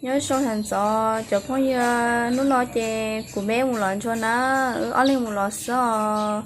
Nyob zoo sawv ntxov cov phooj ywg, hnub no ces kuv me mus lov ntsuag na, wb ob leeg mus lov xwb os.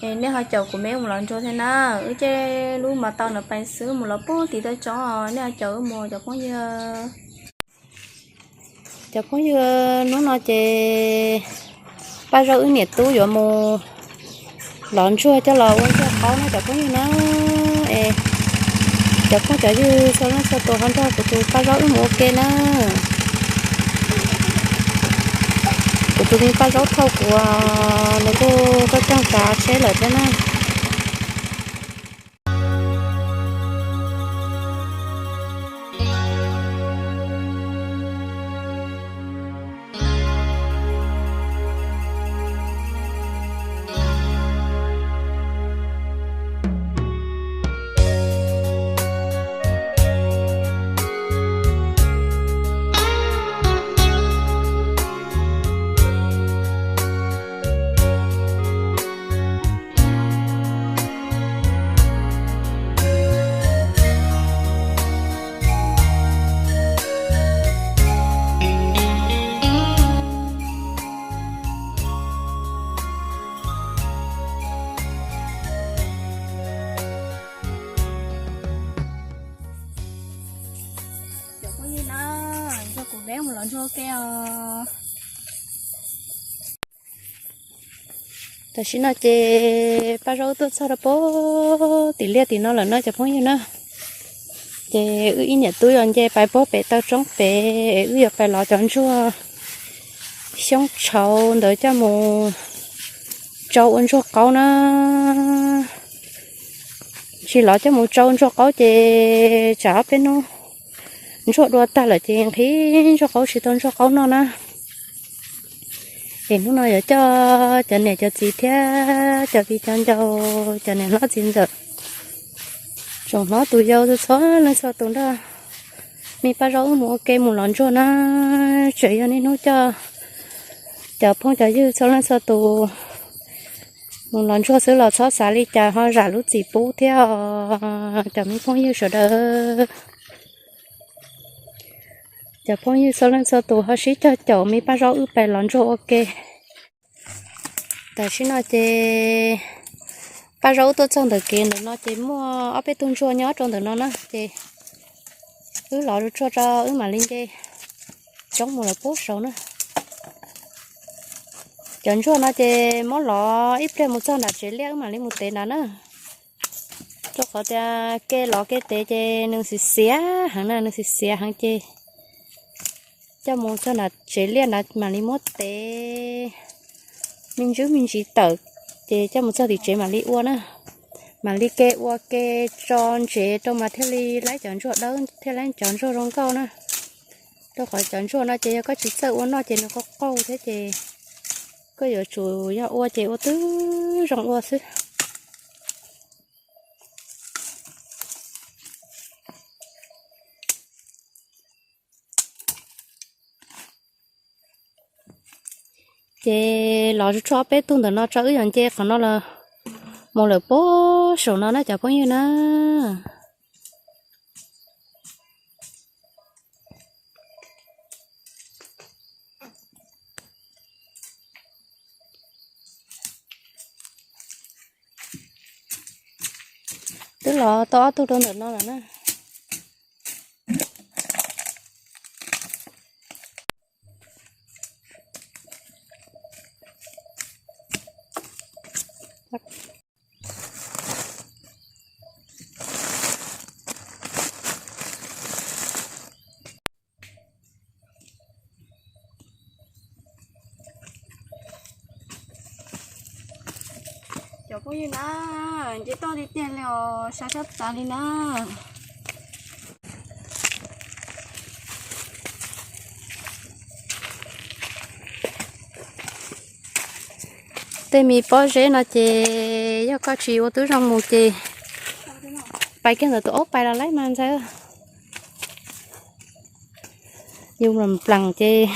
Es nej ho caum kuv me mus lov ntsuag thiab na, wb caij lub mos tau no pais xwb, mus lov puag tim toj roob os, nej ho caum wb mus cov phooj ywg. Cov phooj ywg, hnub no ces Paj Zaub wb niam tub yuav mus lov ntsuag coj los ua ntsuag qaub na cov phooj ywg na. Es cov phooj cov ywg txhua leej txhua tus ho nrog kuv tus Paj Zaub wb mus ua ke na. Kuv tus me Paj Zaub thauj kuv, nws kuj tuaj coj tsav tsheb lawm thiab na. Cov phooj ywg na, nrog kuv me mus lov ntsuag ua ke os. Tam sim no ces Paj Zaub tuaj txog rau puag tim liaj tim no lawm na cov phooj ywg na. Ces wb ib niam tub yuav nce pais puag pem taw roob pem, wb yuav pais lov cov ntsuag xyoob tshauv ntawd coj mus tsau ua ntsuag qaub na. Tsis lov coj mus tsau ntsuag qaub ces tsam ob peb hnub ntsuag dua tag lawm ces nqhis ntsuag qaub tsis tau ntsuag qaub noj na. Es hnub no yuav coj cov niam cov txiv thiab cov viv cov ncaus, cov niam hlob txiv ntxawm, tsoom hlob tus yau txhua leej txhua tus nrog me Paj Zaub wb mus ua ke mus lov ntsuag na. Tseem yog niaj hnub coj cov phooj cov ywg txhua leej txhua tus mus lov ntsuag xwb los txhob xav li cas ho zam lub txim pub thiab os cov me phooj ywg sawv daws. Cov phooj ywg txhua leej txhua tus ho sib cog caum me Paj Zaub wb pais lov ntsuag ua ke. Tam sim no ces Paj Zaub wb tuaj txog ntawm kev ntawm no ces muaj ob peb tug ntsuag nyob rau ntawm no na ces wb lov tsuag tso wb mam li nce roob mus lawm puag saud na. Cov ntsuag no ces muab lov ib pliag mus txog nram tsev liaj wb mam li mus tev nrad na. Rau qhov tias kev lov kev tev ces nws xiv xiav heev na, nws xiv xiav heev ces coj mus txog nram tsev liaj nrad mam li muab tev me ntsis me ntsis tawm ces coj mus txog tim tsev mam li ua na. Mam li ke ua ke tso ntsev rau mas thiaj li laib cov ntsuag dawb thiaj laib cov ntsuag zoo nkauj na. Rau qhov cov ntsuag no ces yog koj tsis txawj ua noj ces nws qaug qaug thiab ces koj yuav tsum yog ua ces ua twb zoo ua xwb. Ces lov tsuag tsuag ob peb tug ntawm no tso wb yuav nce qhov no los mus lawm puag saum no na cov phooj ywg na. Twb lov tau ob tug rau ntawm no lawm na. Cov phooj ywg na, nce toj tiag tiag li os, sab sab tas li na. Tej me pob zeb no ces yog koj tsis ua tib zoo mus ces pais kiag ntawm tus aub pais los laib mas ntxhais. Yus nplees ces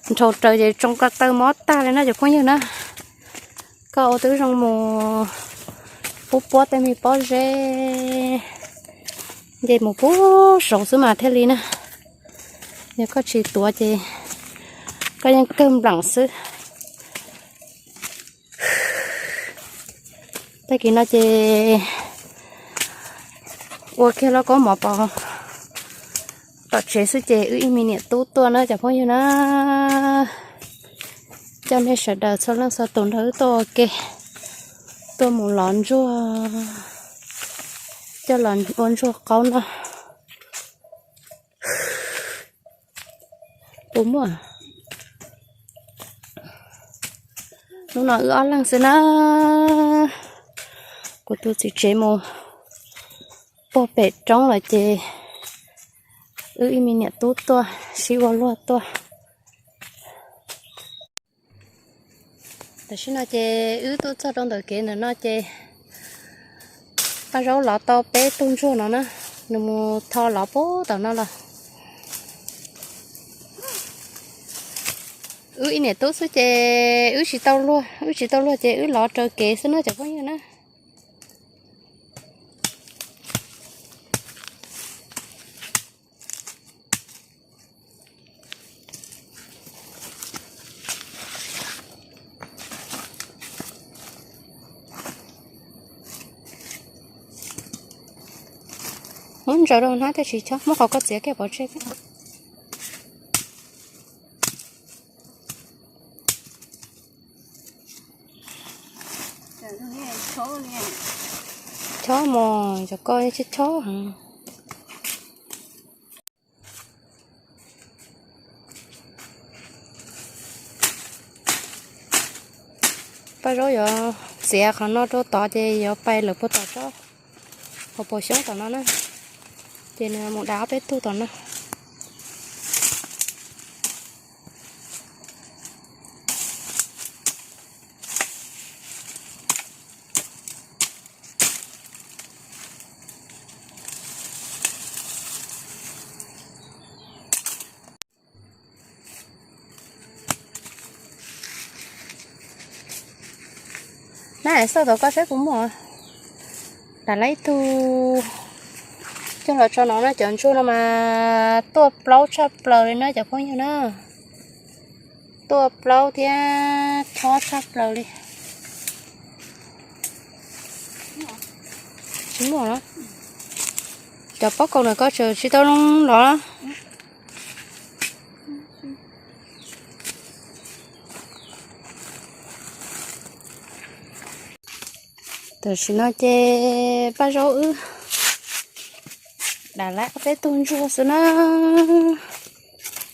nrhau raws ces tsoo ko taw mob tag li na cov phooj ywg na. Koj ua tib zoo mus pub puab tej me pob zeb, nce mus pub saud xwb mas thiaj li na. Yog koj tsis tuav ces koj yeej kawg npleem xwb. Tag kis no ces ua kiag lauj kaub mov pov tom tsev xwb ces wb ib me niam tub tuaj na cov phooj ywg na. Coj nej sawv daws txhua leej txhua tus nrog wb tuaj ua ke, tuaj mus lov ntsuag, coj los ua ntsuag qaub noj. Puas muaj? Hnub no wb ob leeg xwb na. Kuv tus txiv tsev mus puag pem roob lawm ces wb ib me niam tub tuaj sib ua luag tuaj. Tam sim no ces wb tuaj txog rau ntawm kev ntawm no ces Paj Zaub lov tau peb tug ntsuag no na, nws mus tho lov puag tom no los. Wb ib niam tub xwb ces wb tsis tau luag, wb tsis tau luag ces wb lov raws kev xwb na cov phooj ywg na. Muab ntsaws rau hnab tiam sis chob, muab qhov koj txiav kiag pov tseg. Chob mos, cov ko tsis chob heev. Paj Zaub yuav txiav qhov no rau tod ces yuav pais lawm puag tom tsob hauv paus xyoob tom no na, ces nws mus dam ob peb tug tom no. Na, xauj tau koj saib puas muaj. Dam lawm ib tug coj los tso no na, cov ntsuag no mas tuaj plaub tshaj plaws li na cov phooj ywg na. Tuaj plaub thiab chob tshaj plaws li. Tsis muaj los, cov pob kws no koj tseem tsis tau lov los. Tam sim no ces Paj Zaub wb dam lawm ob peb tug ntsuag xwb na.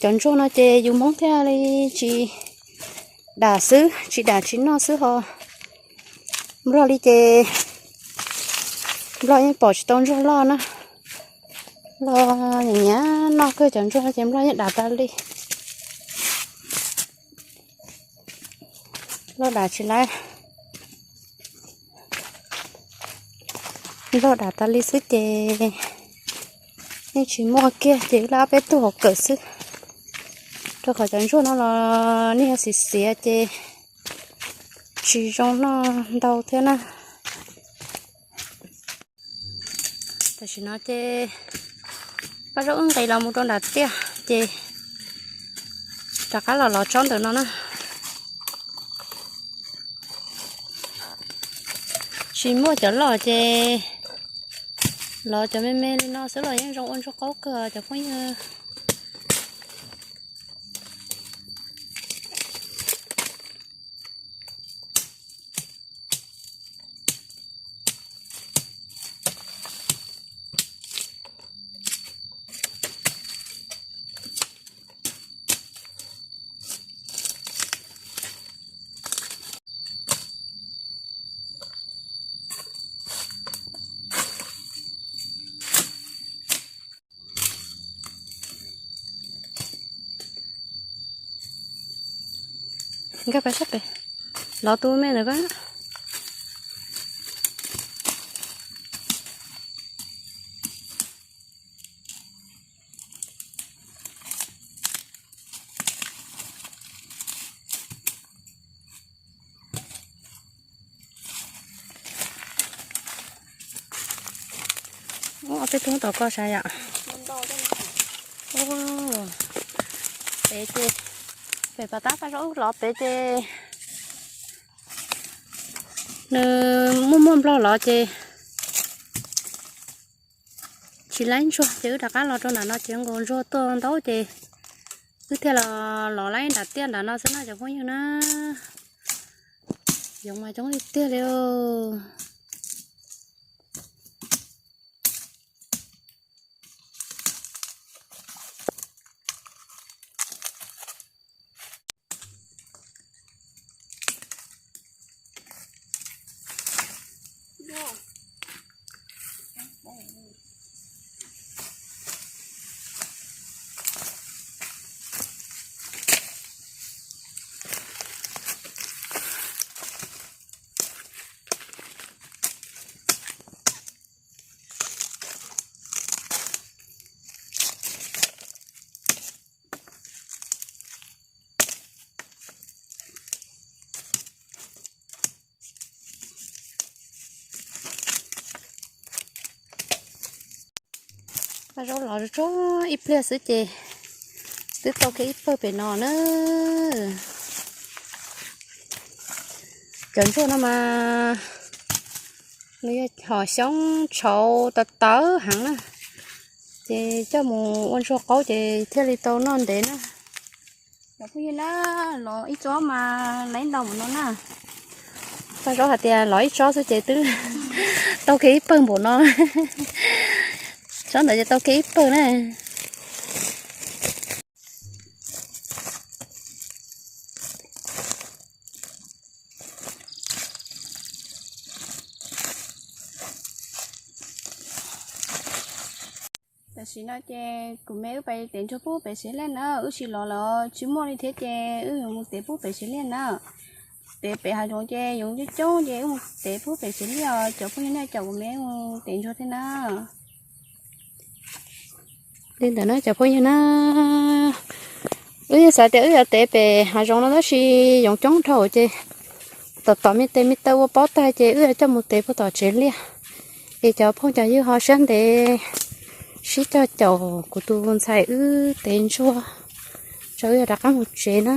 Cov ntsuag no ces yus Hmoob thiaj li tsis dam xwb, tsis dam tsis noj xwb ho. Nplog li ces Nplog yeej pom tsis tau ntsuag loj na. Nplog nyiam nyiam noj kawg cov ntsuag no ces Nplog yeej dam tas li. Nplog dam tsis lawm. Nplog dam tas li xwb ces yeej tsis muaj kiag ces wb lawm ob peb tug hauv kawm xwb. Rau qhov cov ntsuag no los nej yog xiv xiav ces tsis zoo noj ntau thiab na. Tam sim no ces Paj Zaub wb nqis los mus rau nram tiaj ces rov qab los lov tsob ntawm no na. Tsis muaj cov loj ces lov cov me me li no xwb los yeej zoo ua ntsuag qaub kawg cov phooj ywg. Nkag pas sab pem, lov tus me ntawd pas. Ob peb tug tom koj sav yom. pem ces, pem pas tab Paj Zaub wb lov pem ces nws muaj muaj nplog lov ces tsis laib ntsuag ces wb rov qab los rau nram no ces nkaus ntsuag tuaj ntau ces wb thiaj los lov laib nram tiaj nram no xwb na cov phooj ywg na. Yoov mas coob tiag tiag li. Paj Zaub lov tsuag ib pliag xwb ces twb tau kiag ib pawg pem no na. Cov ntsuag no mas nws yog hom xyoob tshauv tawv tawv heev na, ces coj mus ua ntsuag qaub ces thiaj li tau noj ntev na. Cov phooj ywg na, lov ib tsob mas laib ntau npaum no na. Paj Zaub hais tias lov ib tsob xwb ces twb tau kiag ib pawg npaum no. Tsob ntawd ces tau kiag ib pawg na. Tam sim no ces kuv me wb pais tev ntsuag pub pem tsev liaj na, wb tsis lov lawm tsis muaj li thiab ces wb yuav mus tev pub pem tsev liaj na. Tev pem hav zoov ces yoov coob coob ces wb mus tev pub pem tsev liaj os cov phooj ywg na, caum kuv me mus tev ntsuag thiab na. Li ntawd na cov phooj ywg na, wb yeej xav tias wb yuav tev pem hav zoov no tab sis yoov coob dhau ces tom tom me tes me taw ua pob tag ces wb yuav coj mus tev puag tom tsev liaj. Es cov phooj cov ywg ho siab ntev sib cog caum kuv tus ntxhais wb tev ntsuag tso wb yuav rov qab mus tsev na.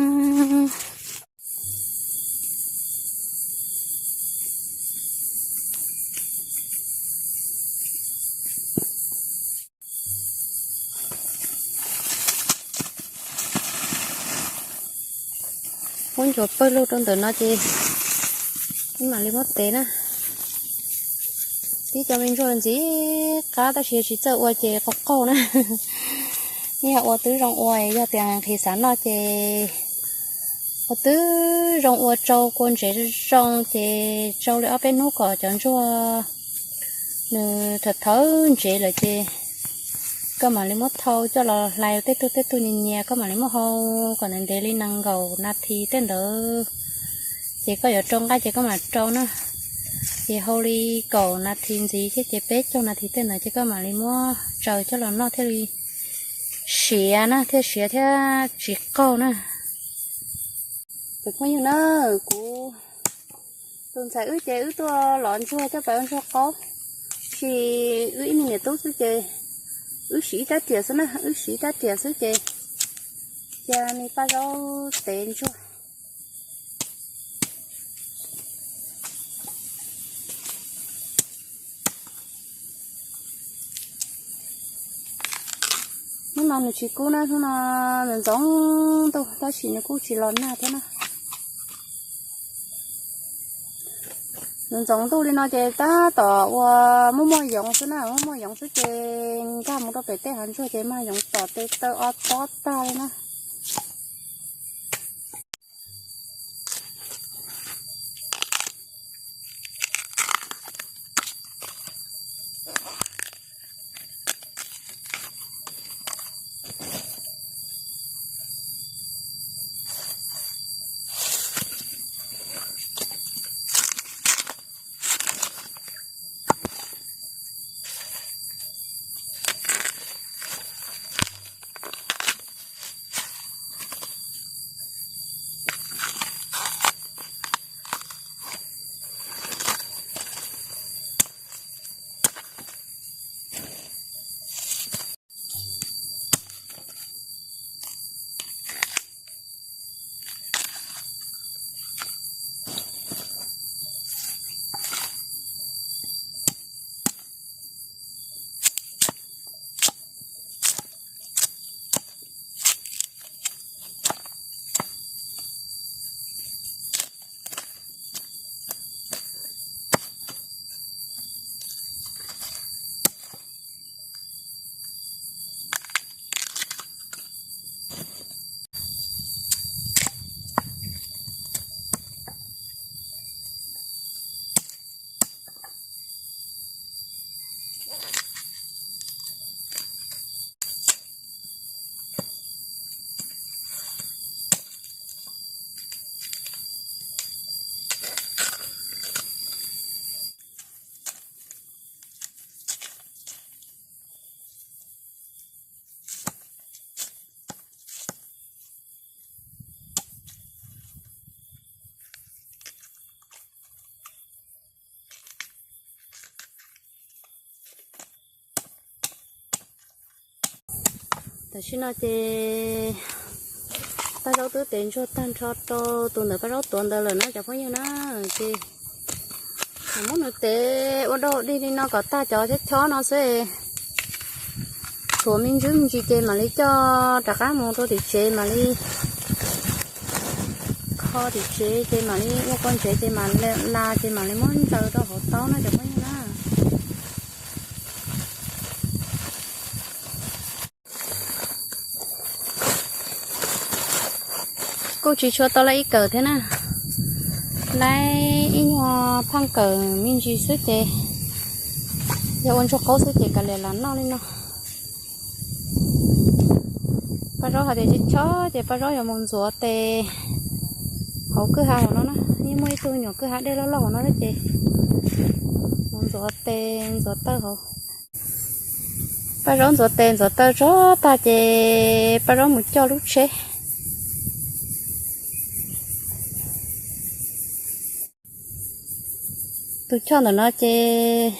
Muab ntsuag pawg lug rau ntawm no ces wb mam li muab tev na. Tib cov me ntsuag ntxim qab tab sis tsis txawj ua ces qaug qaug na. Yog ua twb zoo ua, yog tias nqhis xav noj ces ua twb zoo ua tsau kua ntsev zoo ces tsau li ob peb hnub kom cov ntsuag nws thawm thawb ntsev lawm ces koj mam li muab thau coj los hlais tej tug tej tug nyias nyias, koj mam li muab hau kom ntev ntev li nees nkaum nas this tej ntawd ces koj yuav rau nqaij ces koj mam rau na. Ces hau li kaum nas this ntxiv thiab ces peb caug nas this tej ntawd ces koj mam li muab tsaws coj los noj thiaj li siav na, thiaj siav thiab tsis qaug na. Cov phooj ywg na, kuv tus ntxhais wb ces wb tuaj lov ntsuag coj pais ua ntsuag qaub, tab sis wb ib me niam tub xwb ces wb siv ib rab riam xwb na, wb siv ib rab riam xwb ces cia me Paj Zaub tev ntsuag. Hnub no nws tsis kub na, hnub no nws ntxoov ntuj tab sis nws kuj tsis los nag thiab na. Nws ntxoov ntuj li no ces tab tom ua muaj muaj yoov xwb na, muaj muaj yoov xwb ces nkag mus rau pem tej hav ntsuag ces mag yoov tom tes taw o tob tag li na. Tam sim no ces Paj Zaub twb tev ntsuag tag nrho rau tus ntawm Paj Zaub tuav ntawd lawm na cov phooj ywg na. Ces muab nws tev ua dau dig li no kom tag cov chob chob no xwb. Tshuav me ntsis me ntsis ces mam li coj rov qab mus rau tim tsev mam li kho tim tsev ces mam li ua kua ntsev ces mam li la ces mam li muab ntsaws rau hauv taub na cov phooj ywg na. Kuj tsis tshua tau lawm ib kawm thiab na. Laib ib nyuag phaaj kawm me ntsis xwb ces yog ua ntsuag qaub xwb ces kav liam lam noj li no. Paj Zaub hais tias tsis chob ces Paj Zaub yuav mus ntxuav tes hauv kwj ha hauv no na. Yeej muaj ib tug nyuam kwj ha dej loj loj hauv no na ces mus ntxuav tes ntxuav taw hauv. Paj Zaub ntxuav tes ntxuav taw tso tag ces Paj Zaub mus coj lub tsheb. Tus choj ntawm no ces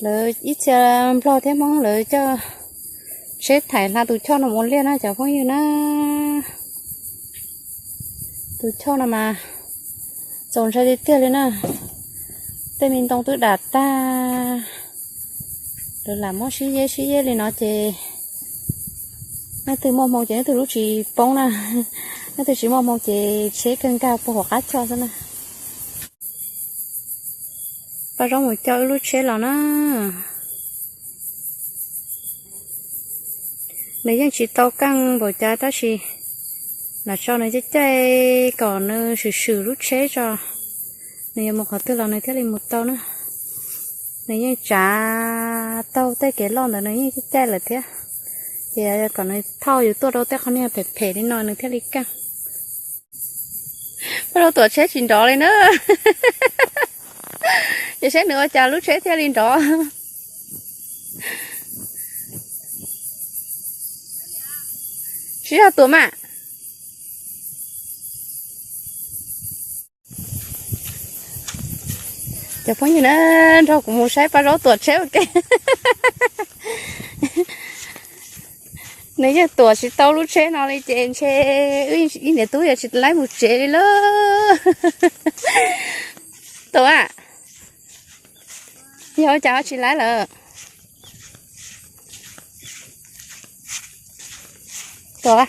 lawv ib txhia Nplog thiab Hmoob lawv coj tsheb thaim hla tus choj no mus ua liaj na cov phooj ywg na. Tus choj no mas txaus ntshai tiag tiag li na. Tej me ntoo twb dam tag, lawv lam muab sib yeb sib yeb li no ces nej twg muaj hmoo ces nej twg lub tsis poob na, nej twg tsis muaj hmoo ces tsheb kawg nkag puag hauv qab choj xwb na. Paj Zaub mus coj wb lub tsheb los na. Nws yeej tsis tau keej npaum cas tab sis lam tso nws caij caij kom nws swm swm lub tsheb tso, nws yuav mus qhov twg los nws thiaj li mus tau na. Nws yeej tsav taug tej kev loj ntawd nws yeej caij caij lawm thiab. Ces kom nws thauj yus tuaj rau tej qhov niag phem phem li no nws thiaj li keej. Paj Zaub tuam tsheb tsis nrov li na. Yog saib nws ua cas lub tsheb thiaj li nrov. Sib zog tuam mas. Cov phooj ywg na, nrog kuv mus saib Paj Zaub tuam tsheb ua ke. Nws yeej tuam tsis tau lub tsheb no li ces ntshe wb ib niam tub yuav tsis laib mus tsev li lauj. Tuam, yog ua cas ho tsis laib lawm? Tuam,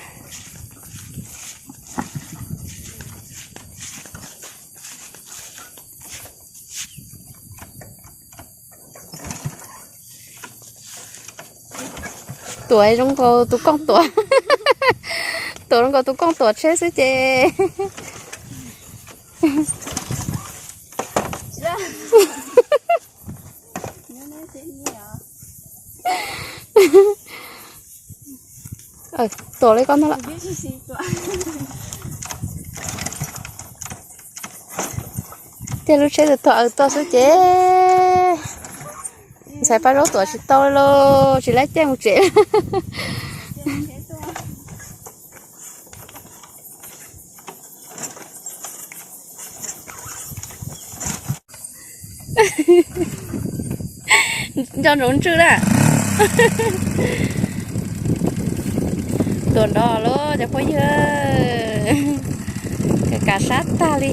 tuam zoo nkaus tus kooj tuam, tuam zoo nkaus tus kooj tuam tsheb xwb ces. Tuam li koj no lawm. Tej lub tsheb tus tuam aws tuaj xwb ces ntxhais Paj Zaub tuam tsis tau li lauj, tsis laib caij mus tsev. Nco ntsoov ntswj na. Tuam nrov lawm cov phooj ywg, kam sab tag li.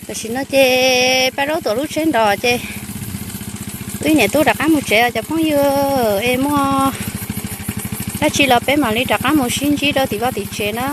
Tam sim no ces Paj Zaub tuam lub tsheb nrov ces wb niam tub rov qab mus tsev os cov phooj ywg, es muaj dab tsi los peb mam li rov qab mus sib ntsib rau tim vaj tim tsev na.